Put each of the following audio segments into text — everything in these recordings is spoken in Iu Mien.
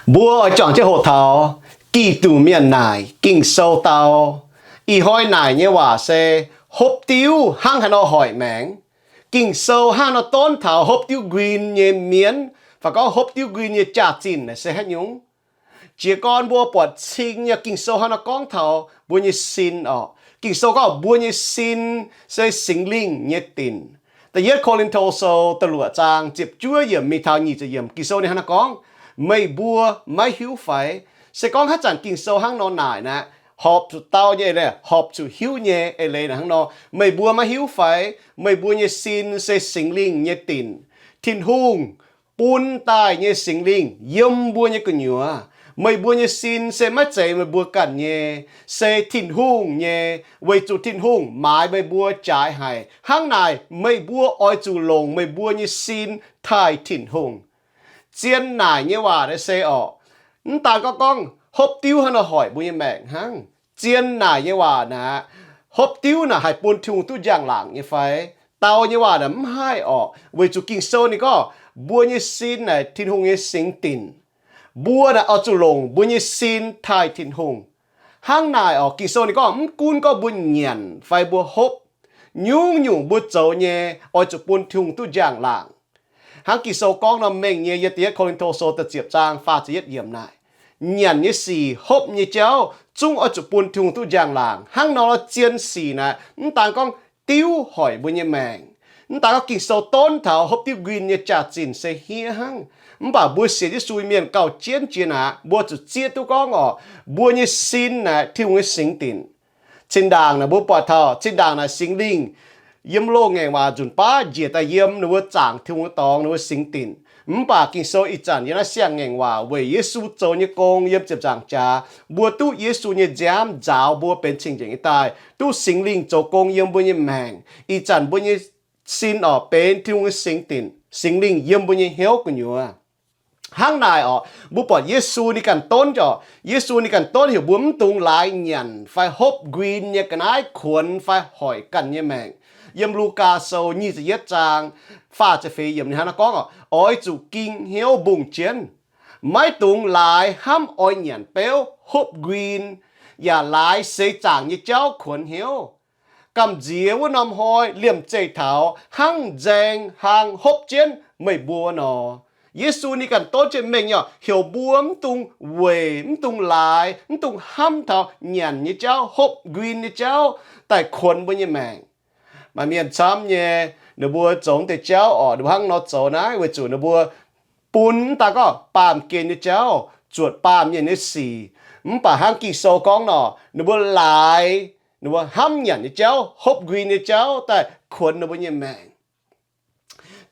Mbuo oix juangc jienv hoqc taux Giduc mienh naaic Ging-Sou dau. Ih hnoi naaic nyei waac se hopv diuv hnangv haaix nor hoic maengc. Ging-Sou hnangv nor donv taux hopv diuv nquin nyei mienv, fai gorngv hopv diuv nquin nyei jaax-zinh naaic se haaix nyungc. Jiez gorn mbuo buatc cing nyei Ging-Sou hnangv nor gorngv taux mbuo nyei sin orqc. Ging-Sou gorngv mbuo nyei sin se Singx Lingh nyei dinc. Da'yietv Ko^lin^to Sou da'luoqc zaang ziepc juov yiemc mingh taux nyic ziepc yiemc, Ging-Sou ninh hnangv nor gorngv, meih mbuo maiv hiuv fai? Se gorngv haaix zanc Ging-Sou hnangv nor naaic naaic, horpc zuqc dau nyei eix leiz, horpc zuqc hiuv nyei eix leiz naaic hnangv nor, meih mbuo maiv hiuv fai? Meih mbuo nyei sin se Singx Lingh nyei dinc. Tin-Hungh bun daaih nyei Singx Lingh yiem mbuo nyei gu'nyuoz. Meih mbuo nyei sin se maiv zeiz meih mbuo ganh nyei, se Tin-Hungh nyei, weic zuqc Tin-Hungh maaiz meih mbuo jaaix haic. Hnangv naaic meih mbuo oix zuqc longc meih mbuo nyei sin taaih Tin-Hungh. Zien naaic nyei waac naaiv se orqc, mv daan gorngv gorngv hopv diuv hnangv nor hoic mbuo nyei maengc hnangv. Zien naaic nyei waac naaic, hopv diuv naaic haih bun Tin-Hungh duqv njang-laangc nyei fai? Dau nyei waac naaic mv haih orqc, weic zuqc Ging-Sou ninh gorngv mbuo nyei sin naaic Tin-Hungh nyei singx dinc. Mbuo naaic oix zuqc longc mbuo nyei sin taaih Tin-Hungh. Hnangv naaic orqc, Ging-Sou ninh gorngv mv gunv gorngv mbuo nyanc fai mbuo hopv, nyungc-nyungc mbuo zoux nyei oix zuqc bun Tin-Hungh duqv njang-laangc. Hnangv Ging-Sou gorngv nor mengh nyei yiem da'yietv Ko^lin^to Sou da'ziepc zaang faah ziepc yietv yiemc naaic, nyanc nyei sic, hopv nyei jauv zungv oix zuqc bun Tin-Hungh duqv njang-laangc. Hnangv nor zien sic naaic mv daan gorngv diuv hoic mbuo nyei maengc. Mv daan gorngv Ging-Sou donv taux hopv diuv nquin nyei jaax-zinh se hniev hnangv, mv baac mbuo sienx Yesu mienh gauh jienv jiex naaic, mbuo zuqc zieqv duqv gorngv orqc, mbuo nyei sin naaic Tin-Hungh nyei singx dinc. Zinh ndaangc naaic mbuo buatc taux zinh ndaangc naaic Singx Lingh yiem loz-ngaengc waac nzunc baav njiec daaih yiem ninh mbuo zaangc Tin-Hungh nyei dorngx, ninh mbuo singx dinc. Mv baac Ging-Sou ih zanc yiem naaiv siang-ngaengc waac weic Yesu zoux nyei gong yiem ziepc nzaangc jaax, mbuo duqv Yesu nyei nziaamv nzaaux mbuo benx cing-nzengc nyei daaih, duqv Singx Lingh zoux gong yiem mbuo nyei maengc. Ih zanc mbuo nyei sin orqc benx Tin-Hungh nyei singx dinc, Singx Lingh yiem mbuo nyei hnyouv gu'nyuoz. Hnangv naaic orqc, mbuo buatc Yesu ninh ganh donv orqc, Yesu ninh ganh donv heuc mbuo mv dungx laaix nyanc fai hopv nquin nyei ga'naaiv kuonx fai hoic ganh nyei maengc. Yiem Lugaa Sou nyic ziepc yietv zaang faah ziepc feix yiemc ninh hnangv naaiv gorngv orqc, oix zuqc ging hnyouv mbungh jienv. Maiv dungx laaix hnamv oix nyanc beuv hopv nquin, yaac laaix seix zaangc nyei jauv kuonx hnyouv. Gamh nziex wuov norm hnoi liemh zeih taux hnangv nzaeng hlang hopv jienv meih mbuo nor. Yesu ninh ganh donv jienv mengh nyei orqc, heuc mbuo mv dungx weic, mv dungx laaix, mv dungx hnamv taux nyanc nyei jauv, hopv nquin nyei jauv daaih kuonx mbuo nyei maengc. Maaih mienh camv nyei, ninh mbuo zoux deix jauv orqc, ninh mbuo hnangv nor zoux naaiv weic zuqc ninh mbuo bun mv daan gorngv baamh gen nyei jauv, zuotc baamh mienh nyei sic. Mv baac hnangv Ging-Sou gorngv nor, ninh mbuo laaix, ninh mbuo hnamv nyanc nyei jauv, hopv nquin nyei jauv daaih kuonx ninh mbuo nyei maengc.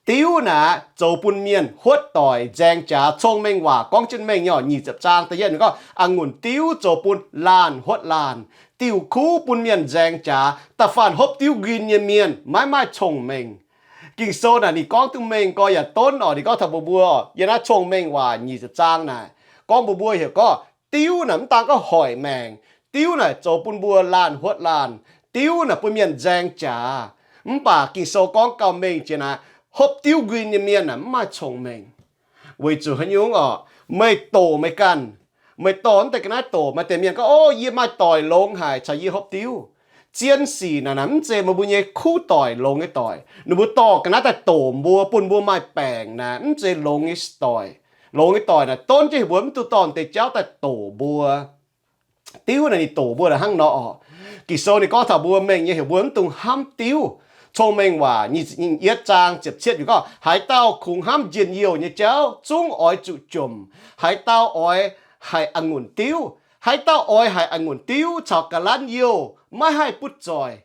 Diuv naaic zoux bun mienh huotv doic, nzaeng jaax. Cong-Mengh Waac gorngv jienv mengh nyei orqc, nyic ziepc zaang da'yietv ninh gorngv, a'ngunc diuv zoux bun laanh huotv laanh. Diuv-kuv bun mienh nzaeng jaax. Da'faanh hopv diuv nquin nyei mienh maiv maaih cong-mengh. Ging-Sou naaic ninh gorngv duqv mengh gorx yaac donv orqc, ninh gorngv taux mbuo mbuo orqc, yiem naaiv Cong-Mengh Waac nyic ziepc zaang naaic gorngv mbuo mbuo heuc gorngv diuv naaic mv daan gorngv hoic maengc. Diuv naaic zoux bun mbuo laanh huotv laanh. Diuv naaic bun mienh nzaeng jaax. Mv baac Ging-Sou gorngv gauh mengh jiex naaic, hopv diuv nquin nyei mienh naaic mv maaih cong-mengh. Weic zuqc haaix nyungc orqc? Meih doqc meih ganh. Meih dorh mv deix ga'naaiv doqc. Maaih deix mienh gorngv, o, yie maaih doic longx haic caux yie hopv diuv. Zien sic naaic, naaic mv zeiz meih mbuo nyei kuv doic longx nyei doic. Ninh mbuo dorh ga'naaiv daaih doqc mbuo, bun mbuo maaih baengc naaic, mv zeiz longx nyei doic. Longx nyei doic naaic donv jienv heuc mbuo mv dungx dorh deix jauv daaih doqc mbuo. Diuv naaic ninh doqc mbuo naaic hnangv nor orqc. Ging-Sou ninh gorngv taux mbuo mengh nyei heuc mbuo mv dungx hnamv diuv. Cong-Mengh Waac nyic ziepc yietv zaang ziepc cietv ninh gorngv, haaix dauh kungx hnamv njien-youh nyei jauv zungv oix zuqc jomc. Haaix dauh oix haic a'ngunc diuv, haaix dauh oix haic a'ngunc diuv caux ga'lanv youh maiv haih butv zoih.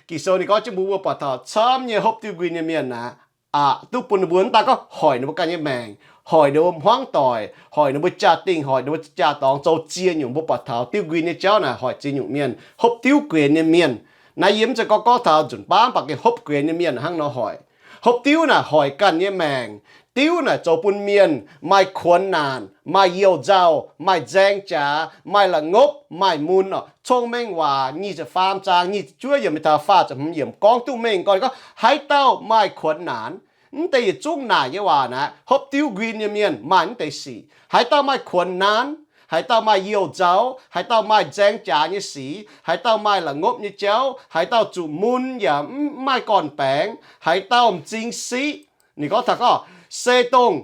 Ging-Sou ninh gorngv jienv mbuo mbuo buatc taux camv nyei hopv diuv nquin nyei mienh naaic, aqc duqv bun ninh mbuo mv daan gorngv hoic ninh mbuo ganh nyei maengc, hoic ninh mbuo hmuangv doic, hoic ninh mbuo jaa-dingh, hoic ninh mbuo jaa-dorngx zoux ziex nyungc. Mbuo buatc taux diuv nquin nyei jauv naaic hoic ziex nyungc mienh. Hopv diuv guenx nyei mienh. Naaiv yie mv zeiz gorngv gorngv taux nzunc baav, mv baac gengh hopv guenx nyei mienh hnangv nor hoic. Hopv diuv naaic hoic ganh nyei maengc. Diuv naaic zoux bun mienh maaih kuonx naanc, maaih youh nzauh, maaih nzaeng jaax, maaih la'ngopv, maaih mun orqc. Cong-Mengh Waac nyic ziepc faam zaang nyic ziepc juov yiemc mingh taux faah ziepc hmz yiemc gorngv duqv mengh gorngv, gorngv haaix dauh maaih kuonx naanc, Mv deix yietc zungv naaic nyei waac naaic, hopv diuv nquin nyei mienh maaih mv deix sic. Haaix dauh maaih kuonx naanv, haaix dauh maaih youh nzauv, haaix dauh maaih nzaeng jaax nyei sic, haaix dauh maaih la'ngopv nyei jauv, haaix dauh zuqc mun yaac mv maaih gorn-baengx, haaix dauh m'zing siqv, ninh gorngv taux gorngv, se dongh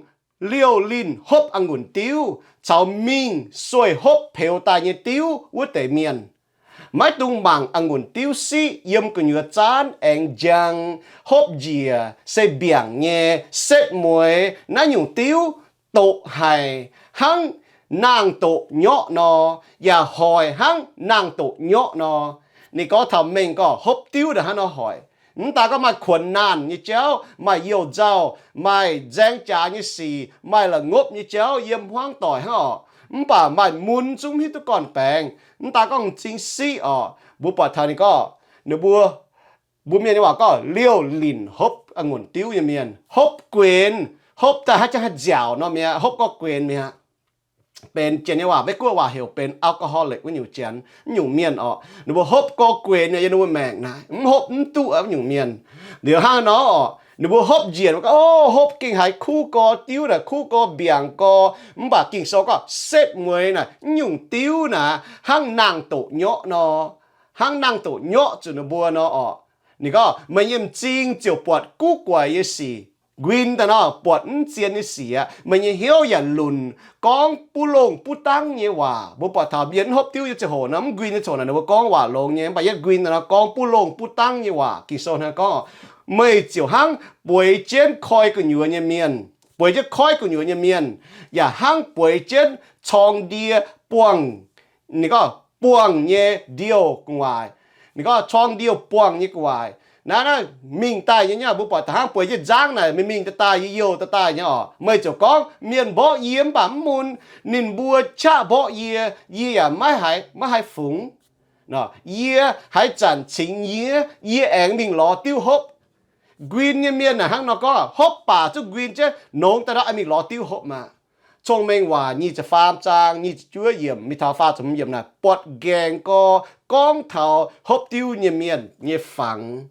liouh linh hopv a'ngunc diuv caux mingh sueih hopv peux daaih nyei diuv wuov deix mienh. Maiv dungx mangc a'ngunc diuv siqv yiem gu'nyuoz zaanv aengx njang, hopv njiec se mbiaangc nyei, setv mueiz naaiv nyungc diuv doqc haic hnangv naang-doqc nyorqv nor, yaac hoic hnangv naang-doqc nyorqv nor. Ninh gorngv taux mengh gorngv hopv diuv naaic hnangv nor hoic. Mv daaih gorngv maaih kuonx naanh nyei jauv, maaih youh nzauh, maaih nzaeng jaax nyei sic, maaih la'ngopv nyei jauv yiem hmuangv doic hnangv orqc, mv baac maaih mun zungv hiuv duqv gorn-baengx. Mv daaih gorngv m'zing siqv orqc, mbuo buatc taux ninh gorngv, ninh mbuo, mbuo mienh nyei waac gorngv liouh linh hopv a'ngunc diuv nyei mienh, hopv guenx, hopv daaih haaix jangx haih nziaauc nor mi'aqv, hopv gorngv guenx mi'aqv. Benx janx nyei waac, Meiv-Guoqv waac heuc benx alcoholic wuov nyungc janx, wuov nyungc mienh orqc, ninh mbuo hopv gorngv guenx nyei yiem ninh mbuo maengc naaic, mv hopv mv duqv wuov nyungc mienh. Liuz hnangv nor orqc, ninh mbuo hopv njiec, o, hopv gengh haiz kuv gorx diuv naaic, kuv gorx mbiaangc gorx, mv baac Ging-Sou gorngv setv mueiz naaic, wuov nyungc diuv naaic hnangv naang-doqc nyorqv nor, hnangv naang-doqc nyorqv zuqc ninh mbuo nor orqc. Ninh gorngv meih nyei m'zing ziouc buatc guv guaix nyei sic, nquin daaih nor buatc mv zien nyei sic aqv. Meih nyei hnyouv yaac lunc, gorngv buv longh buv dangv nyei waac. Mbuo buatc taux mienh mv hopv diuv nyei ziangh hoc nor, mv nquin nyei ziangh hoc naaic ninh mbuo gorngv waac longx nyei, mv baac yietv nquin daaih nor gorngv buv longh buv dangv nyei waac. Ging-Sou hnangv gorngv, meih ziouc hnangv bueix jienv koi gu'nyuoz nyei mienh, bueix jienv koiv gu'nyuoz nyei mienh, yaac hnangv bueix jienv corng ndie buangh, ninh gorngv buangh nyei ndiouh gu'nguaaic. Ninh gorngv corng ndiouh buangh nyei gu'nguaaic. Naaiv, naaiv mingh daaih nyei nyauv mbuo buatc taux hnangv bueix jienv nzangv naaic, mingh mingh daaih daaih, yie youh daaih daaih nyei orqc. Meih ziouc gorngv mienh mborqv yie mv baac mv mun, ninh mbuo qaqv mborqv yie, yie yaac maiv haiz, maiv haih fungx. Yie haaix zanc cingx yie, yie aengx mingh lorz diuv hopv. Nquin nyei mienh naaic hnangv nor gorngv, hopv baac zungv nquin jienv nongx daaih nor, mingh lorz diuv hopv maah. Cong-Mengh Waac nyic ziepc faam zaang nyic ziepc juov yiemc mingh taux faah ziepc hmz yiemc naaic buatc nqaengc gorx gorngv taux hopv diuv nyei mienh nyei fangx.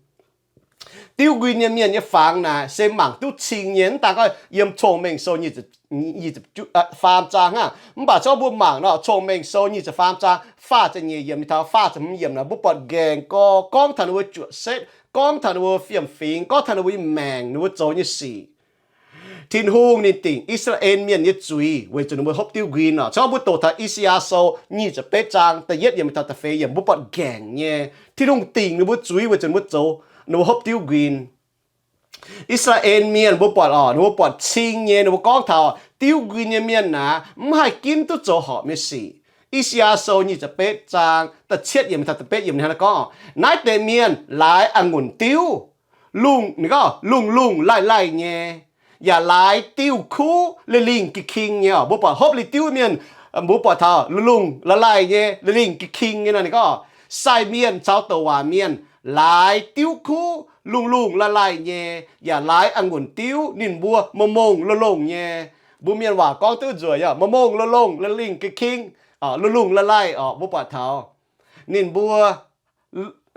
Diuv nquin nyei mienh nyei fangx naaic se mangc duqv cing nyei. Mv daaih gorngv yiem Cong-Mengh Sou nyic ziepc, faam zaang hnangv, mv baac corc mbuo mangc nor, Cong-Mengh Sou nyic ziepc faam zaang faah ziepc nyeic yiemc mingh taux faah ziepc hmz yiemc naaic, mbuo buatc nqaengc gorx gorngv taux ninh mbuo juoqc setv, gorngv taux ninh mbuo fiem-fingx, gorngv taux ninh mbuo nyei maengc, ninh mbuo zoux nyei sic. Tin-Hungh ninh dingc I^saa^laa^en Mienh nyei zuiz weic zuqc ninh mbuo hopv diuv nquin orqc. Corc mbuo doqc taux I^saa^yaa Sou nyic ziepc betv zaang da'yietv yiemc mingh taux da'feix yiemc, mbuo buatc nqaengc nyei Tin-Hungh dingc ninh mbuo zuiz weic zuqc ninh mbuo zoux, ninh mbuo hopv diuv nquin. I^saa^laa^en Mienh mbuo buatc orqc, ninh mbuo buatc cing nyei, ninh mbuo gorngv taux diuv nquin nyei mienh naaic mv haih ginv duqv zoux horpc nyei sic. I^saa^yaa Sou nyic ziepc betv zaang da'cietv yiemc mingh taux da'betv yiemc ninh hnangv naaiv gorngv, naaiv deix mienh laaix a'ngunc diuv, lungh, ninh gorngv lungh-lungh laih-laih nyei, yaac laaix diuv kuv lingh-lingh gi-king nyei orqc. Mbuo buatc hopv liuz diuv mienh, mbuo buatc taux lungh-lungh laih-laih nyei, lingh-lingh gi-king nyei nor, ninh gorngv sai mienh caux douc waac mienh laaix diuv kuv lungh-lungh laih-laih nyei, yaac laaix a'ngunc diuv ninh mbuo ma'mongh longh-longh nyei. Mbuo mienh waac gorngv duqv nzueic, ma'mongh longh-longh, lingh-lingh gi-king, lungh-lungh laih-laih orqc. Mbuo buatc taux ninh mbuo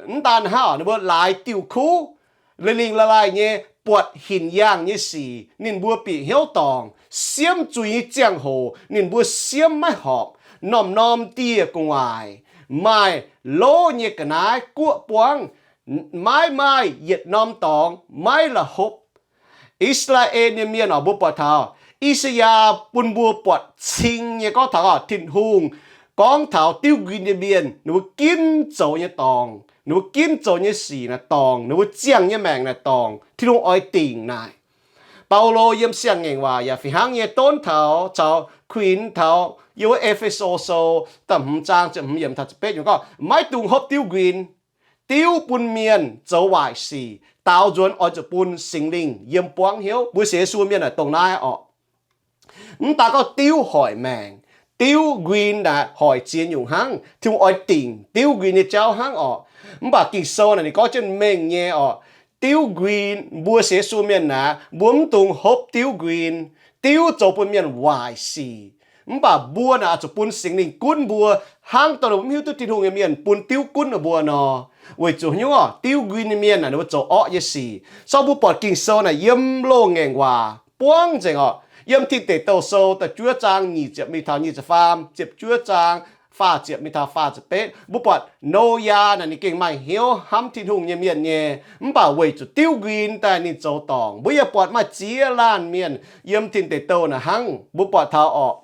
mv daan hnangv, ninh mbuo laaix diuv kuv, lingh-lingh laih-laih nyei, buatc hinc yaangh nyei sic ninh mbuo bieqc hnyouv dorngc. Siemv zuiz nyei ziangh hoc ninh mbuo siemv maiv horpc. Norm-norm dieh gu'nguaaic, maaih lov nyei ga'naaiv guoqv buangv, maiv maaih yietc norm dorngx maiv la'hopv. I^saa^laa^en nyei mienh orqc, mbuo buatc taux I^saa^yaa bun mbuo buatc cing nyei gorngv taux Tin-Hungh gorngv taux diuv nquin nyei mienh ninh mbuo ginv zoux nyei dorngc, ninh mbuo ginv zoux nyei sic naaic dorngc, ninh mbuo ziangh nyei maengc naaic dorngc, Tin-Hungh oix dingc naaic. Baulo yiem Siang-Ngaengc Waac yaac fih hnangv nyei donv taux caux kuinx taux yiem wuov E^fe^so Sou da'hmz zaang ziepc hmz yiemc taux ziepc betv yiemc gorngv, maiv dungx hopv diuv nquin. Diuv bun mienh zoux waaic sic, daaux nzuonx oix zuqc bun Singx Lingh yiem buangv hnyouv. Mbuo sienx Yesu mienh naaic dongh naaiv orqc. Mv daan gorngv diuv hoic maengc, diuv nquin naaic hoic ziex nyungc hnangv. Tin-Hungh oix dingc diuv nquin nyei jauv hnangv orqc. Mv baac Ging-Sou naaic ninh gorngv jienv mengh nyei orqc. Diuv nquin, mbuo sienx Yesu mienh naaic, mbuo mv dungx hopv diuv nquin. Diuv zoux bun mienh waaic sic. Mv baac mbuo naaic oix zuqc bun Singx Lingh gunv mbuo, hnangv dongh mv hiuv duqv Tin-Hungh nyei mienh bun diuv gunv ninh mbuo nor. Weic zuqc haaix nyungc orqc? Diuv nquin nyei mienh naaic ninh mbuo zoux orqv nyei sic. Sorng mbuo buatc Ging-Sou naaic yiem Loz-Ngaengc Waac buangv nzengc orqc, yiem Tin Deic Douh Sou da'juov zaang nyic ziepc mingh taux nyic ziepc faam, ziepc juov zaang faah ziepc mingh taux faah ziepc betv, mbuo buatc Noyaa naaic ninh gengh maaih hnyouv hnamv Tin-Hungh nyei mienh nyei. Mv baac weic zuqc diuv nquin daaih ninh zoux dorngc. Mbuo yaac buatc maaih ziex laanh mienh yiem Tin Deic Douh naaic hnangv. Mbuo buatc taux orqc,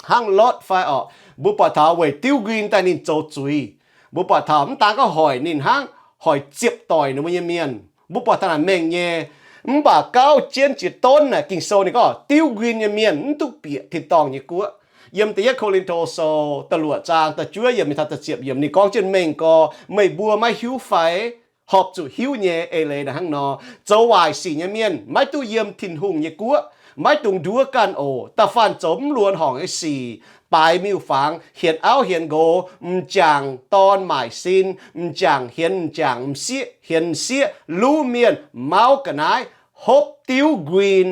hnangv Lotv fai orqc, mbuo buatc taux weic diuv nquin daaih ninh zoux zuiz. Mbuo buatc taux mv daan gorngv hoic ninh hnangv, hoic ziepc doic ninh mbuo nyei mienh. Mbuo buatc taux naaic mengh nyei. Mv baac gauh jienv jiex donv naaic Ging-Sou ninh gorngv diuv nquin nyei mienh mv duqv bieqc tin-dorngh nyei guoqv. Yiem Da'yietv Ko^lin^to Sou da'luoqc zaang da'juov yiemc mingh taux da'ziepc yiemc ninh gorngv jienv mengh gorx, meih mbuo maiv hiuv fai? Horpc zuqc hiuv nyei. Eix leiz naaic hnangv nor, zoux waaic sic nyei mienh maiv duqv yiem Tin-Hungh nyei guoqv. Maiv dungx nduov ganh oc. Da'faanh zoux mv luonx horngc nyei sic, baaix miuc-fangx, hienx auv hienx nqox, m'jangc dorn maaic sin, m'jangc hienx m'jangc, m'sieqv hienx m'sieqv, luv mienh, mauv ga'naaiv, hopv diuv nquin,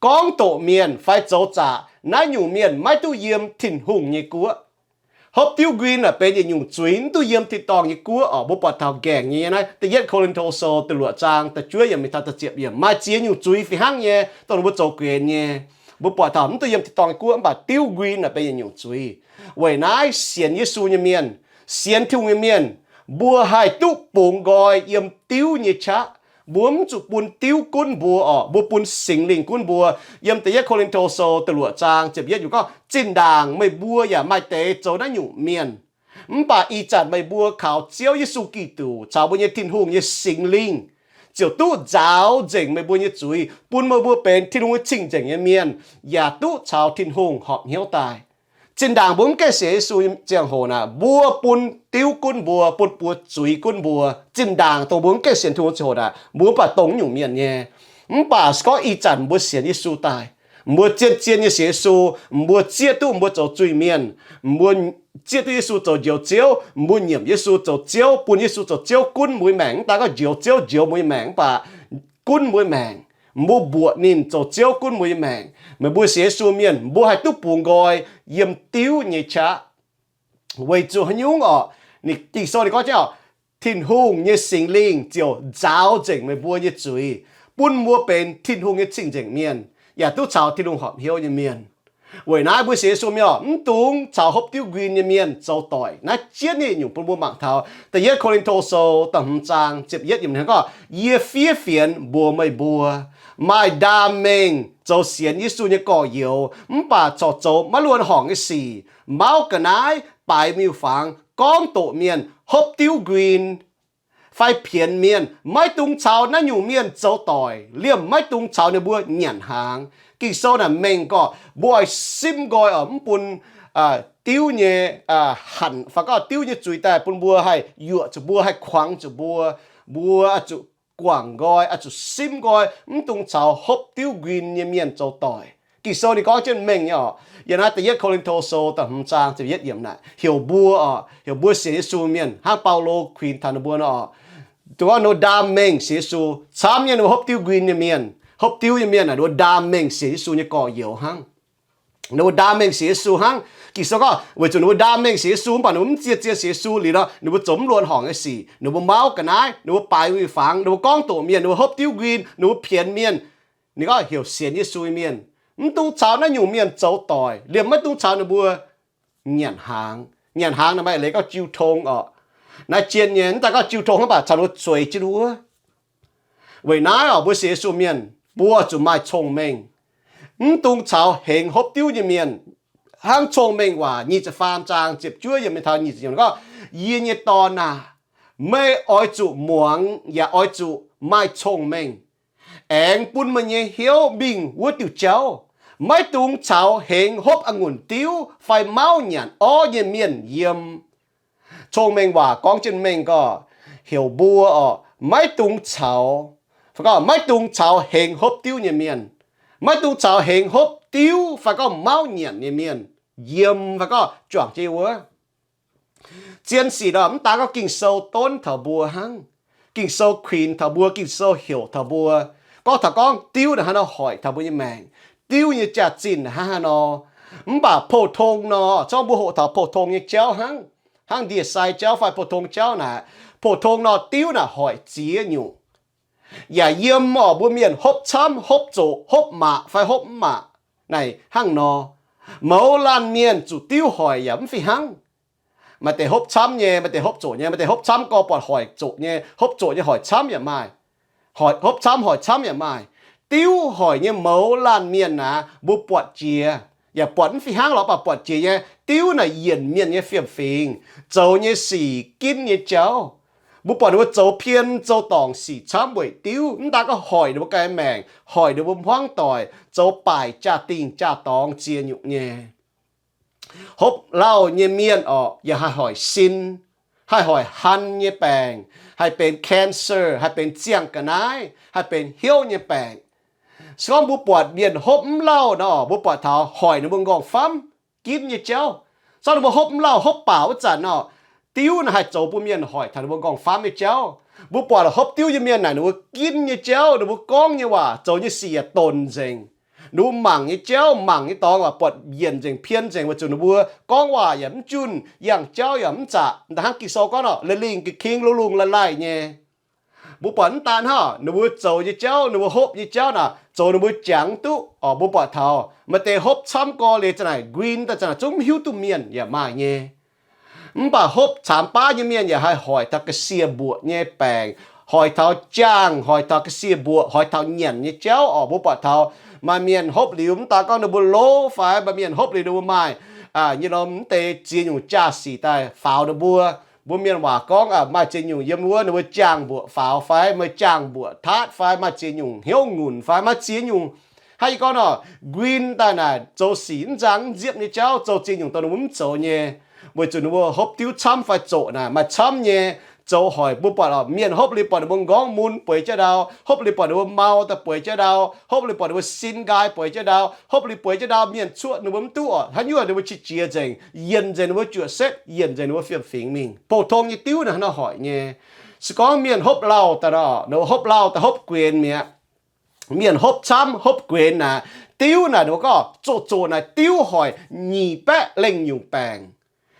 gorngv doqc mienh fai zoux zaqc, naaiv nyungc mienh maiv duqv yiem Tin-Hungh nyei guoqv. Hopv diuv nquin naaic benx yietc nyungc zuiz, mv duqv yiem tin-dorngh nyei guoqv orqc. Mbuo buatc taux nqaengc nyei naaiv Da'yietv Ko^lin^to Sou da'luoqc zaang da'juov yiemc mingh taux da'ziepc yiemc maaih ziex nyungc zuiz fih hnangv nyei, dongh ninh mbuo zoux guenx nyei. Mbuo buatc taux mv duqv yiem tin-dorngh nyei guoqv mv baac diuv nquin naaic benx yietc nyungc zuiz. Weic naaiv sienx Yesu nyei mienh, sienx Tin-Hungh nyei mienh, mbuo haih duqv bungx nqoi yiem diuv nyei qaqv. Mbuo mv zuqc bun diuv gunv mbuo orqc, mbuo bun Singx Lingh gunv mbuo. Yiem Da'yietv Ko^lin^to Sou da'luoqc zaang ziepc yietv yiemc gorngv, zinh ndaangc meih mbuo yaac maaih deix zoux naaiv nyungc mienh. Mv baac ih zanc meih mbuo kaux Ziouv Yesu Giduc caux mbuo nyei Tin-Hungh nyei Singx Lingh ziouc duqv nzaaux nzengc meih mbuo nyei zuiz, bun meih mbuo benx Tin-Hungh nyei cing-nzengc nyei mienh, yaac duqv caux Tin-Hungh horpc hnyouv daaih. Zinh ndaangc mbuo mv gaengh sienx Yesu nyei ziangh hoc naaic, mbuo bun diuv gunv mbuo, bun buoz zuiz gunv mbuo. Zinh ndaangc dongh mbuo mv gaengh sienx Tin-Hungh ziangh hoc naaic, mbuo mv baac dongh nyungc mienh nyei. Mv baac se gorngv ih zanc mbuo sienx Yesu daaih, mbuo zien-zien nyei sienx Yesu, mbuo zieqv duqv mbuo zoux zuiz-mienh, mbuo zieqv duqv Yesu zoux Njoux Ziouv, mbuo nyiemc Yesu zoux Ziouv, bun Yesu zoux Ziouv gunv mbuo nyei maengc, mv daan gorngv njoux Ziouv njoux mbuo nyei maengc mv baac gunv mbuo nyei maengc. Mbuo mbuoqc ninh zoux Ziouv gunv mbuo nyei maengc. Meih mbuo sienx Yesu mienh, mbuo haih duqv bungx nqoi yiem diuv nyei qaqv. Weic zuqc haaix nyungc orqc? Ging-Sou ninh gorngv jienv orqc, Tin-Hungh nyei Singx Lingh ziouc nzaaux nzengc meih mbuo nyei zuiz, bun mbuo benx Tin-Hungh nyei cing-nzengc mienh, yaac duqv caux Tin-Hungh horpc hnyouv nyei mienh. Weic naaiv mbuo sienx Yesu mienh orqc, mv dungx caux hopv diuv nquin nyei mienh zoux doic. Naaiv jienv nyei nyungc bun mbuo mangc taux Da'yietv Ko^lin^to Sou da'hmz zaang ziepc yietv yiemc gorngv, yie fiev fienx mbuox meih mbuo, maaih ndaam mengh zoux sienx Yesu nyei gorx-youz mv baac corc zoux maiv luonx horngc nyei sic, mauv ga'naaiv, baaix miuc-fangx, gorngv doqc mienh, hopv diuv nquin, fai pienx mienh, maiv dungx caux naaiv nyungc mienh zoux doic, liemh maiv dungx caux ninh mbuo nyanc hnaangx. Ging-Sou naaic mengh gorqv mbuo oix simv nqoi oc, mv bun diuv nyei hanc fai gorngv diuv nyei zuiz daaih bun mbuo haih yuoqc zuqc mbuo, haih kuangx zuqc mbuo. Mbuo oix zuqc guangc nqoi, oix zuqc simv nqoi, mv dungx caux hopv diuv nquin nyei mienh zoux doic. Ging-Sou ninh gorngv jienv mengh nyei orqc. Yiem naaiv Da'yietv Ko^lin^to Sou da'hmz zaang ziepc yietv yiemc naaic heuc mbuo orqc, heuc mbuo sienx Yesu mienh hnangv Baulo kuinx taux ninh mbuo nor orqc, dongh wuov ninh mbuo ndaam mengh sienx Yesu, camv nyei ninh mbuo hopv diuv nquin nyei mienh, hopv diuv nyei mienh naaic ninh mbuo ndaam mengh sienx Yesu nyei gorx-youz hnangv. Ninh mbuo ndaam mengh sienx Yesu hnangv. Ging-Sou gorngv weic zuqc ninh mbuo ndaam mengh sienx Yesu mv baac ninh mbuo mv zien-zien sienx Yesu liuz nor, ninh mbuo zoux mv luonx horngc nyei sic, ninh mbuo mauv ga'naaiv, ninh mbuo baaix miuc-fangx, ninh mbuo gorngv doqc mienh, ninh mbuo hopv diuv nquin, ninh mbuo pienx mienh. Ninh gorngv heuc sienx Yesu nyei mienh, mv dungx caux naaiv nyungc mienh zoux doic, liemh maiv dungx caux ninh mbuo nyanc hnaangx. Nyanc hnaangx naaic maaih leiz gorngv jiu tong orqc. Naaiv jien nyei, mv daan gorngv jiu tong hnangv, mv baac caux ninh mbuo zueiz jienv wuov. Weic naaiv orqc, mbuo sienx Yesu mienh, mbuo zuqc maaih cong-mengh, mv dungx caux hengx hopv diuv nyei mienh. Hnangv Cong-Mengh Waac nyic ziepc faam zaang ziepc juov yiemc mingh taux nyic ziepc yiemc gorngv, yie nyei dorn aah! Meih oix zuqc muangx yaac oix zuqc maaih cong-mengh, aengx bun meih nyei hnyouv mingh wuov diuh jauv. Maiv dungx caux hengx hopv a'ngunc diuv fai mauv nyanc orv nyei mienh yiem. Cong-Mengh Waac gorngv jienv mengh gorqv heuc mbuo orqc, maiv dungx caux, fai gorngv maiv dungx caux hengx hopv diuv nyei mienh, maiv dungx caux hengx hopv diuv fai gorngv mauv nyanc nyei mienh yiem fai gorngv juangc jienv wuov. Zien sic nor, mv daan gorngv Ging-Sou donv taux mbuo hnangv. Ging-Sou kuinx taux mbuo, Ging-Sou heuc taux mbuo. Gorngv taux gorngv diuv naaic hnangv nor hoic taux mbuo nyei maengc. Diuv nyei jaax-zinh hnangv haaix nor. Mv baac pou-tong nor, zorngv mbuo hoqc taux pou-tong nyei jauv hnangv, hnangv ndie-sai jauv fai pou-tong jauv naaic, pou-tong nor diuv naaic hoic ziex nyungc. Yaac yiem orqc, mbuo mienh hopv camv, hopv zoqc, hopv maac fai hopv mv maac. Naaic hnangv nor, mouz laanh mienh zuqc diuv hoic yaac mv fih hnangv. Maaih deix hopv camv nyei, maaih deix hopv zoqc nyei, maaih deix hopv camv gorx buatc hoic zoqc nyei, hopv zoqc nyei hoic camv yaac maaih. Hopv camv hoic camv yaac maaih. Diuv hoic nyei mouz laanh mienh naaic, mbuo buatc jiex, yaac buatc mv fih hnangv lorz baac buatc jiex nyei. Diuv naaic yienc mienh nyei fiem-fingx, zoux nyei sic, ginv nyei jauv. Mbuo buatc ninh mbuo zoux pien zoux dorngc sic camv weic diuv. Mv daan gorngv hoic ninh mbuo ganh maengc, hoic ninh mbuo hmuangv doic, zoux baaic jaa-dingh jaa-dorngx ziex nyungc nyei. Hopv lauh nyei mienh orqc, yaac haih hoic sin, haih hoic han nyei baengc, haih benx cancer, haih benx ziangh ga'naaiv, haih benx hnyouv nyei baengc. Se gorngv mbuo buatc mienh hopv mv lauh nor, mbuo buatc taux hoic ninh mbuo nqorngv-famv, ginv nyei jauv. Zorngv ninh mbuo hopv mv lauh, hopv baac wuov zanc nor, diuv naaic haih zoux bun mienh hoic taux ninh mbuo nqorngv-famv nyei jauv. Mbuo buatc hopv diuv nyei mienh naaic, ninh mbuo ginv nyei jauv, ninh mbuo gorngv nyei waac, zoux nyei sic yaac donc nzengc. Ninh mbuo mangc nyei jauv, mangc nyei dorngx waac buatc yienc nzengc, pien nzengc, weic zuqc ninh mbuo gorngv waac yaac mv junh, yangh jauv yaac mv zaqc. Da'hnangv Ging-Sou gorngv nor, leiz-lingh ga'king, lungh lungh la'laih nyei. Mbuo buatc mv daan hnangv, ninh mbuo zoux nyei jauv, ninh mbuo hopv nyei jauv naaic, zoux ninh mbuo jangx duqv orqc. Mbuo buatc taux maaih deix hopv camv gorx liuz za'naaic nquin daaih za'naaic zungv mv hiuv duqv mienh yaac maaih nyei. Mv baac hopv caamx baav nyei mienh yaac haih hoic taux ga'sie mbuoqc nyei baengc, hoic taux jaangh, hoic taux ga'sie mbuoqc, hoic taux nyanc nyei jauv orqc. Mbuo buatc taux maaih mienh hopv liuz mv daan gorngv ninh mbuo lov fai maaih mienh hopv liuz ninh mbuo maaih nyei lorqc, mv deix ziex nyungc jaa-sic daaih faaux ninh mbuo. Mbuo mienh waac gorngv maaih ziex nyungc yiem wuov ninh mbuo jaangh mbuoqc faaux fai maaih jaangh mbuoqc taatv fai maaih ziex nyungc hnyouv ngunc fai maaih ziex nyungc. Hnangv yie gorngv nor, nquin daaih naaic zoux sic mv nzang mv nziepv nyei jauv, zoux ziex nyungc dongh ninh mbuo mv zoux nyei. Weic zuqc ninh mbuo hopv diuv camv fai zoqc naaic maaih camv nyei. Zoux hoic mbuo buatc orqc, mienh hopv liuz buatc ninh mbuo nqorngv mun bueix jienv ndau, hopv liuz buatc ninh mbuo mau daaih bueix jienv ndau, hopv liuz buatc ninh mbuo sin nqaai bueix jienv ndau, hopv liuz bueix jienv ndau mienh cuoqv ninh mbuo mv duqv orqc. Haaix nyungc ninh mbuo qiex jiez nzengc, yienc nzengc ninh mbuo juoqc setv, yienc nzengc ninh mbuo fiem-fingx mingh. Pou-tong nyei diuv naaic hnangv nor hoic nyei. Se gorngv mienh hopv lauh daaih nor, ninh mbuo hopv lauh daaih hopv guenx mi'aqv. Mienh hopv camv hopv guenx naaic, diuv naaic ninh mbuo gorngv zoqc zoqc naaic diuv hoic nyic baeqv lengh nyungc baengc.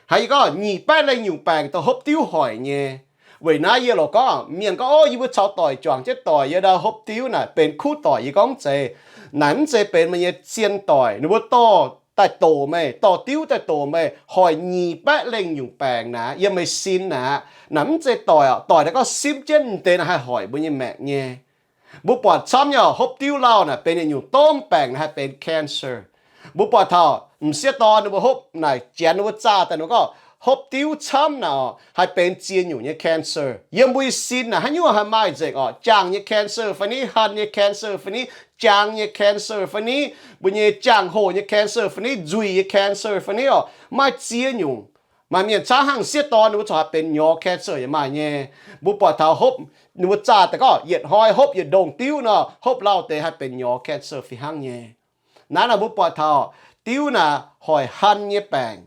Hnangv yie gorngv nyic baeqv lengh nyungc baengc dongh hopv diuv hoic nyei. Weic naaiv yie loc gorngv mienh gorngv, o, yie mbuo caux doic juangc jienv doic yiem ndau hopv diuv naaic benx kuv doic. Yie gorngv mv zeiz. Naaic mv zeiz benx meih nyei zien doic. Ninh mbuo dorh daaih doqc meih, dorh diuv daaih doqc meih, hoic nyic baeqv lengh nyungc baengc naaic yiem meih sin naaic. Naaic mv zeiz doic orqc. Doic naaic gorngv simv jienv deix naaic haih hoic mbuo nyei maengc nyei. Mbuo buatc camv nyei orqc, hopv diuv lauh naaic benx yietc nyungc domh baengc naaic haih benx cancer. Mbuo buatc taux m'sieqv dorn ninh mbuo hopv naaic janx ninh mbuo zaah daaih ninh mbuo gorngv hopv diuv camv naaic orqc, haih benx ziex nyungc nyei cancer. Yiem mbuo nyei sin naaic haaix nyungc haih maaih nzengc orqc. Jaangh nyei cancer fai ni, han nyei cancer fai ni, jaang nyei cancer fai ni, mbuo nyei jaang-hoh nyei cancer fai ni, nzuih nyei cancer fai ni orqc, maaih ziex nyungc. Maaih mienh camv hnangv m'sieqv dorn ninh mbuo corc haih benx nyorx cancer yaac maaih nyei. Mbuo buatc taux hopv, ninh mbuo zaah daaih gorngv yietc hnoi hopv yietc ndongh diuv nor, hopv lauh deix haih benx nyorx cancer fih hnangv nyei. Naaiv naaic mbuo buatc taux diuv naaic hoic han nyei baengc.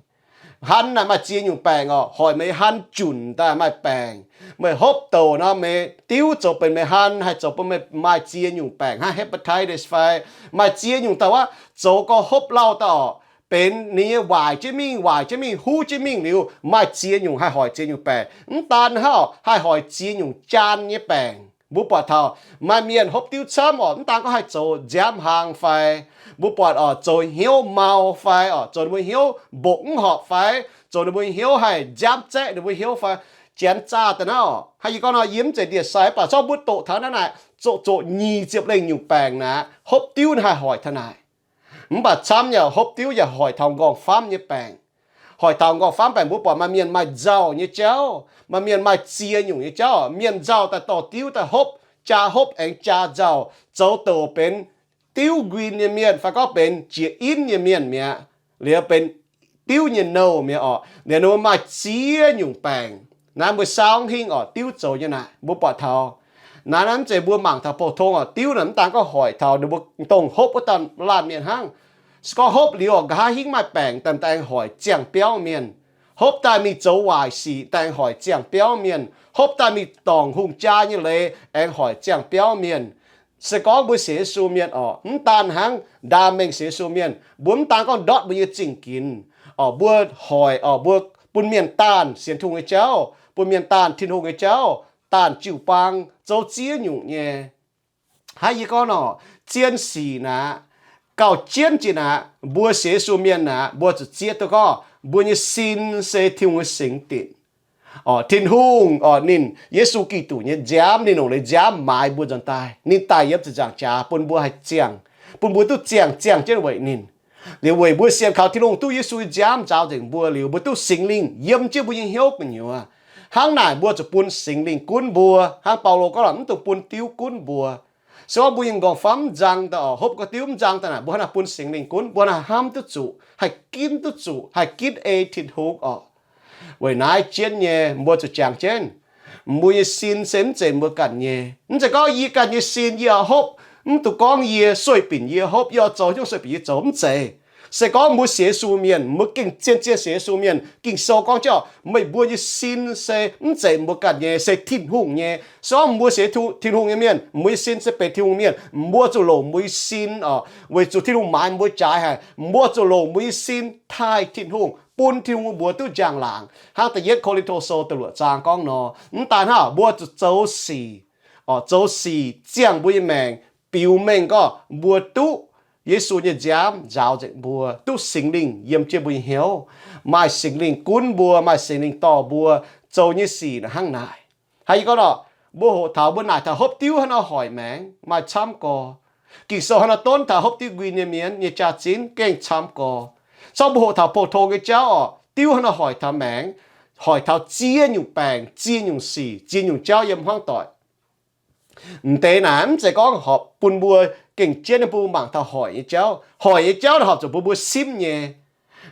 Han naaic maaih ziex nyungc baengc orqc. Hoic meih han junc daaih maaih baengc. Meih hopv douc nor, meih diuv zoux benx meih han, haih zoux bun meih maaih ziex nyungc baengc hnangv hepatitis fai maaih ziex nyungc daaih wuov, zoux gau hopv lauh daaih orqc, benx ninh nyei waaic jienv mingh, waaic jienv mingh, huv jienv mingh liuz, maaih ziex nyungc haih hoic ziex nyungc baengc. Mv daan hnangv orqc, haih hoic ziex nyungc jaan nyei baengc. Mbuo buatc taux maaih mienh hopv diuv camv orqc, mv daan gorngv haih zoux nziaamv hlang fai, mbuo buatc orqc, zoux hnyouv mau fai orqc, zoux ninh mbuo hnyouv mbokc mv horpc fai, zoux ninh mbuo hnyouv haih nziaamv zaeqv ninh mbuo hnyouv fai, janx zaah daaih naaiv orqc. Hnangv yie gorngv nor, yie mv zeiz ndie-sai, mv baac zorqv mbuo doqc taux naaiv naaic, zoqc zoqc nyic ziepc lengh nyungc baengc naaic, hopv diuv naaiv haih hoic taux naaic. Mv baac camv yaac hopv diuv yaac hoic taux nqorngv-famv nyei baengc. Hoic taux nqorngv-famv baengc, mbuo buatc maaih mienh maaih nzauh nyei jauv, maaih mienh maaih ziex nyungc nyei jauv. Mienh nzauh daaih dorh diuv daaih hopv, jaa hopv aengx jaa nzauh, zoux douc benx diuv nquin nyei mienh fai gorngv benx jiex inv nyei mienh mi'aqv, liuz benx diuv nyei nouh mi'aqv orqc. Liuz ninh mbuo maaih ziex nyungc baengc. Naaiv mbuo saauv hingh orqc, diuv zoux nyei naaic mbuo buatc taux. Naaiv naaiv mv zeiz mbuo mangc taux pou-tong orqc, diuv naaic mv daan gorngv hoic taux ninh mbuo dongh hopv wuov dauh laanh mienh hnangv. Se gorngv hopv liuz orqc, nqa'haav hingv maaih baengc daaih aengx hoic ziangh biauv mienh. Hopv daaih mingh zoux waaic sic daaih aengx hoic ziangh biauv mienh. Hopv daaih mingh dorngc hungh jaa nyei leiz aengx hoic ziangh biauv mienh. Se gorngv mbuo sienx Yesu mienh orqc, mv daanh hnangv ndaam mengh sienx Yesu mienh, mbuo mv daanh gorngv ndortv mbuo nyei zingh ginx orqc, mbuo hoic orqc, mbuo bun mienh daanh sienx Tin-Hungh nyei jauv, bun mienh daanh Tin-Hungh nyei jauv, daanh jiu-baang, zoux ziex nyungc nyei. Hnangv yie gorngv nor, zien sic naaic, gauh jienv jiex naaic, mbuo sienx Yesu mienh naaic, mbuo zuqc zieqv duqv gorngv mbuo nyei sin se Tin-Hungh nyei singx dinc. Orqc, Tin-Hungh orqc, ninh Yesu Giduc nyei nziaamv, ninh longc leiz nziaamv maaiz mbuo nzuonx daaih. Ninh daic yiem ziepc nzaangc jaax bun mbuo haih ziangh, bun mbuo duqv ziangh, ziangh jienv weic ninh. Liuz weic mbuo sienx kaux Tin-Hungh duqv Yesu nyei nziaamv nzaaux nzengc mbuo liuz, mbuo duqv Singx Lingh yiem jienv mbuo nyei hnyouv gu'nyuoz. Hnangv naaic mbuo zuqc bun Singx Lingh gunv mbuo. Hnangv Baulo gorngv, mv dungx bun diuv gunv mbuo. Se gorngv mbuo nyei m'nqorngv famv mv nzang daaih orqc, hopv gau diuv mv nzang daaih naaic, mbuo hnangv naaic bun Singx Lingh gunv, mbuo hnangv naaic hnamv duqv zuqc, haih ginv duqv zuqc, haih ginv ei Tin-Hungh orqc. Weic naaiv jienv nyei mbuo zuqc jangx jienv, mbuo nyei sin se mv zeiz mbuo ganh nyei. Mv zeiz gorngv yie ganh nyei sin yie hopv, mv dungx gorngv yie sueih binc yie hopv, yie oix zoux nyungc sueih binc yie zoux, mv zeiz. Se gorngv mbuo sienx Yesu mienh, mbuo gengh zien-zien sienx Yesu mienh, Ging-Sou gorngv jienv, meih mbuo nyei sin se mv zeiz mbuo ganh nyei, se Tin-Hungh nyei. Se gorngv mbuo sienx Tin-Hungh nyei mienh, mbuo nyei sin se benx Tin-Hungh mienh, mbuo zuqc longc mbuo nyei sin orqc, weic zuqc Tin-Hungh maaiz mbuo jaaix haic, mbuo zuqc longc mbuo nyei sin taaih Tin-Hungh, bun Tin-Hungh mbuox duqv njang-laangc. Hnangv da'yietv Ko^lin^to Sou da'luoqc zaang gorngv nor, mv daan hnangv, mbuo zuqc zoux sic, orqc, zoux sic ziangh mbuo nyei maengc, biux mengh gorngv mbuo duqv Yesu nyei nziaamv nzaaux nzengc mbuo, duqv Singx Lingh yiem jienv mbuo nyei hnyouv, maaih Singx Lingh gunv mbuo, maaih Singx Lingh dorh mbuo zoux nyei sic hnangv naaic. Hnangv yie gorngv nor, mbuo hoqc taux mbuo naaic taux hopv diuv hnangv nor hoic maengx, maaih camv gorx. Ging-Sou hnangv nor donv taux hopv diuv nquin nyei mienh nyei jaax-zinh gengh camv gorx. Zorqv mbuo hoqc taux pou-tong nyei jauv orqc, diuv hnangv nor hoic taux maengx, hoic taux ziex nyungc baengc, ziex nyungc sic, ziex nyungc jauv yiem hmuangv doic. M'deix naaic mv zeiz gorngv horpc bun mbuo gengh jienv bun mbuo mangc taux hoic nyei jauv. Hoic nyei jauv naaic horpc zuqc bun mbuo simv nyei.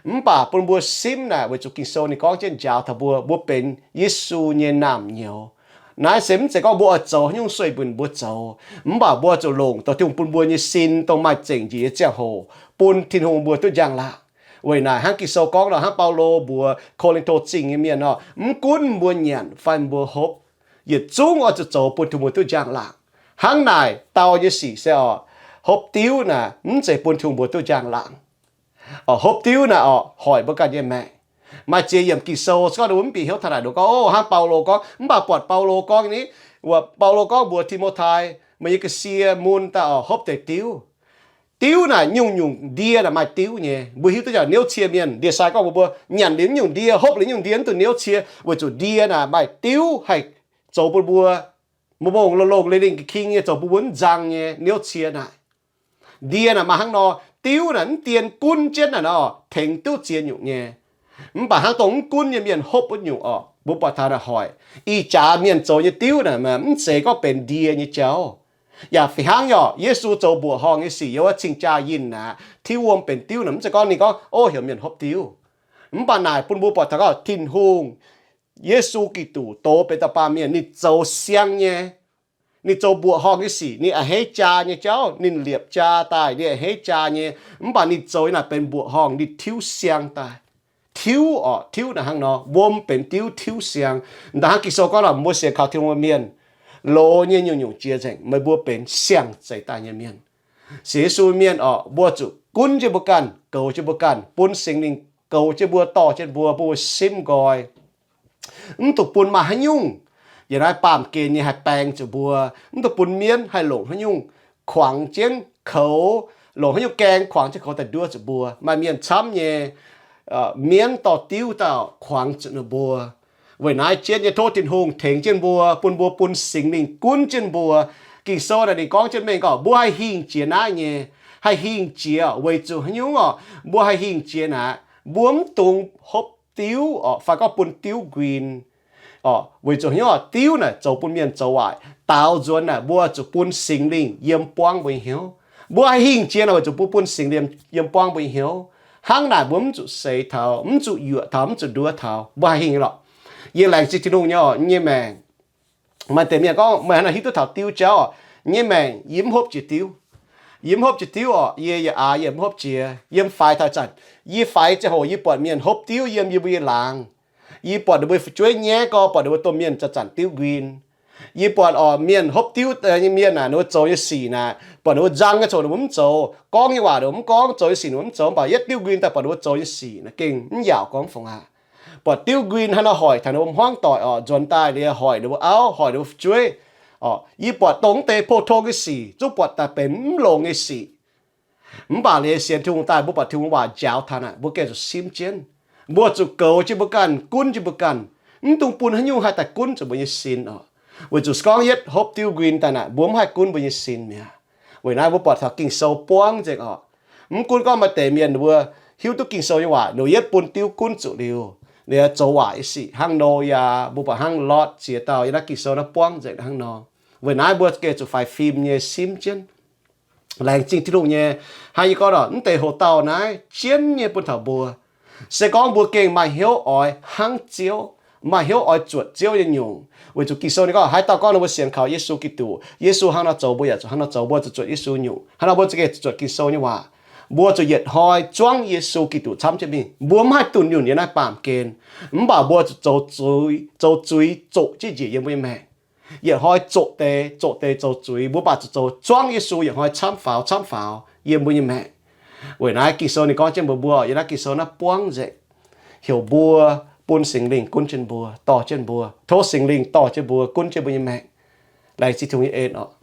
Mv baac bun mbuo simv naaic weic zuqc Ging-Sou ninh gorngv jienv njaaux taux mbuo, mbuo benx Yesu nyei naamh nyouz. Naaiv se mv zeiz gorngv mbuo oix zoux haaix nyungc sueih mbuo, mbuo zoux, mv baac mbuo zuqc longc dongh Tin-Hungh bun mbuo nyei sin dongh maaih zengc njiec nyei ziangh hoc bun Tin-Hungh mbuo duqv njang-laangc. Weic naaic hnangv Ging-Sou gorngv nor, hnangv Baulo mbuox Ko^lin^to Zingh nyei mienh nor, mv gunv mbuo nyanc fai mbuo hopv, yietc zungv oix zuqc zoux bun Tin-Hungh mbuo duqv njang-laangc. Hnangv naaic dau nyei sic se orqc, hopv diuv naaic mv zeiz bun Tin-Hungh mbuo duqv njang-laangc. Orqc, hopv diuv naaic orqc, hoic mbuo ganh nyei maengc. Maaih ziex yiemc Ging-Sou se gorngv mbuo mv bieqc hnyouv taux naaic nor gorngv, o, hnangv Baulo gorngv, mv baac buatc Baulo gorngv ni, Baulo gorngv mbuox Ti^mo^tai, meih nyei ga'sie mun daaih orqc, hopv deix diuv. Diuv naaic nyungc-nyungc ndie naaic maaih diuv nyei. Mbuo hiuv duqv jaax niouv cie mienh, ndie-sai gorngv mbuox mbuo, nyanc liuz nyungc ndie, hopv liuz nyungc ndie, mv dungx niouv cie, weic zuqc ndie naaic maaih diuv haih zoux bun mbuo, mbuo mbong longx-longx, lingh-lingh, ging-ging nyei zoux bun mbuo mv nzang nyei niouv cie naaic. Ndie naaic maaih hnangv nor, diuv naaic mv dien gunv jienv naaic nor, tengx duqv ziex nyungc nyei. Mv baac hnangv dongh mv gunv nyei mienh hopv wuov nyungc orqc, mbuo buatc taux naaic hoic. Ih jaax mienh zoux nyei diuv naaic mv zeiz gorngv benx ndie nyei jauv. Yaac fih hnangv nyei orqc, Yesu zoux mbuoqc horngh nyei sic yiem wuov cing-jaa yinh naaic, tiuv wuom benx diuv naaic, mv zeiz gorngv ninh gorngv, o, heuc mienh hopv diuv. Mv baac naaic bun mbuo buatc taux gorngv Tin-Hungh, Yesu Giduc doz benx dauh baamh mienh, ninh zoux siang nyei. Ninh zoux mbuoqc horngh nyei sic, ninh a'hneiv jaa nyei jauv, ninh liepc jaa daaih, ninh a'hneiv jaa nyei. Mv baac ninh zoux naaic benx mbuoqc horngh, ninh tiuv siang daaih. Tiuv orqc, tiuv naaic hnangv nor, wuom benx diuv tiuv siang. Ndaaih hnangv Ging-Sou gorngv nor, mbuo sienx kaux Tin-Hungh mienh, loz nyei nyungc-nyungc jiex nzengc, meih mbuo benx siang-zeix daaih nyei mienh. Sienx Yesu mienh orqc, mbuo zuqc gunv jienv mbuo ganh, goux jienv mbuo ganh, bun Singx Lingh goux jienv mbuo, dorh jienv mbuo, bun mbuo simv nqoi. Mv dungx bun maaih haaix nyungc yiem naaiv baamh gen nyei haih baeng zuqc mbuo. Mv dungx bun mienv haih longc haaix nyungc kuangx jienv koux, longc haaix nyungc gaeng kuangx jienv koux daaih nduov zuqc mbuo. Maaih mienh camv nyei, mienv dorh diuv daaih kuangx zuqc ninh mbuo. Weic naaiv jienv nyei tov Tin-Hungh tengx jienv mbuo, bun mbuo bun Singx Lingh gunv jienv mbuo. Ging-Sou naaic ninh gorngv jienv mengh gorngv, mbuo haih hingh jiex naaiv nyei. Haih hingh jiex weic zuqc haaix nyungc orqc? Mbuo haih hingh jiex naaic, mbuo mv dungx hopv diuv orqc, fai gorngv bun diuv nquin orqc. Weic zuqc haaix nyungc orqc? Diuv naaic zoux bun mienh zoux waaic. Daaux nzuonx naaic mbuo zuqc bun Singx Lingh yiem buangv mbuo nyei hnyouv. Mbuo haih hingh jiex naaic weic zuqc mbuo bun Singx Lingh yiem buangv mbuo nyei hnyouv. Hnangv naaic mbuo mv zuqc seix taux, mv zuqc yuoqc taux, mv zuqc nduov taux, mbuo haih hingh lorqc. Yie laengz zingh Tin-Hungh nyei orqc, yie nyei maengc. Maaih deix mienh gorngv, meih hnangv naaic hiuv duqv taux diuv jauv orqc? Yie nyei maengc yie mv hopv jiex diuv. Yie mv hopv jiex diuv orqc, yie yietc aax yie mv hopv jiex. Yiem faix taux zanc, yie faix ziangh hoc yie buatc mienh hopv diuv yiem yie mbuo nyei laangz. Yie buatc ninh mbuo fu'jueiv nyaiv gorx, buatc ninh mbuo domh mienh zanc-zanc diuv nquin. Yie buatc orqc, mienh hopv diuv nyei mienh naaic, ninh mbuo zoux nyei sic naaic, buatc ninh mbuo nzang nyei coc ninh mbuo mv zoux, gorngv nyei waac ninh mbuo mv gorngv, zoux nyei sic ninh mbuo mv zoux, mv baac yietv diuv nquin daaih buatc ninh mbuo zoux nyei sic naaic gengh mv yaauc gorngv fungc aqv. Buatc diuv nquin hnangv nor hoic taux ninh mbuo hmuangv doic orqc, nzuonx daaih liuz hoic ninh mbuo auv, hoic ninh mbuo fu'jueiv orqc. Yie buatc dongh mv deix pou-tong nyei sic zungv buatc daaih benx mv longx nyei sic. Mv baac liuz sienx Tin-Hungh daaih mbuo buatc Tin-Hungh waac njaaux taux naaic, mbuo gengh zuqc simv jienv. Mbuo zuqc goux jienv mbuo ganh, gunv jienv mbuo ganh. Mv dungx bun haaix nyungc haih daaih gunv zuqc mbuo nyei sin orqc. Weic zuqc se gorngv yietv hopv diuv nquin daaih naaic, mbuo mv haih gunv mbuo nyei sin mi'aqv. Weic naaiv mbuo buatc taux Ging-Sou buangv nzengc orqc. Mv gunv gorngv maaih deix mienh ninh mbuo hiuv duqv Ging-Sou nyei waac, ninh mbuo yietv bun diuv gunv zuqc liuz, liuz zoux waac nyei sic hnangv Noyaa, mbuo buatc hnangv Lotv ziex dauh yiem naaiv Ging-Sou naaiv buangv nzengc hnangv nor. Weic naaiv mbuo gengh zuqc faix fim nyei simv jienv. Laengz zingh Tin-Hungh nyei, hnangv yie gorngv orqc, mv deix hoc dauh naaiv jienv nyei bun taux mbuo. Se gorngv mbuo gengh maaih hnyouv oix hnangv Ziouv, maaih hnyouv oix zuotc Ziouv nyei nyungc, weic zuqc Ging-Sou ninh gorngv, haaix dauh gorngv ninh mbuo sienx kaux Yesu Giduc, Yesu hnangv nor zoux, mbuo yaac zuqc hnangv nor zoux. Mbuo zuqc zuotc Yesu nyungc. Haaix nor mbuo za'gengh zuqc zuotc Ging-Sou nyei waac? Mbuo zuqc yietc hnoi zuangv Yesu Giduc camv jienv mingh. Mbuo mv haih dunh yunh yiem naaiv baamh gen, mv baac mbuo zuqc zoux zuiz, zoux zuiz zoqc jienv njiec yiem mbuo nyei maengc. Yietc hnoi zoqc deix, zoqc deix zoux zuiz, mbuo baac zuqc zoux zuangv Yesu yietc hnoi camv faaux, camv faaux yiem mbuo nyei maengc. Weic naaiv Ging-Sou ninh gorngv jienv mbuox mbuo, yiem naaiv Ging-Sou naaiv buangv nzengc, heuc mbuo bun Singx Lingh gunv jienv mbuo, dorh jienv mbuo, tov Singx Lingh dorh jienv mbuo, gunv jienv mbuo nyei maengc. Laengz zingh Tin-Hungh nyei en orqc.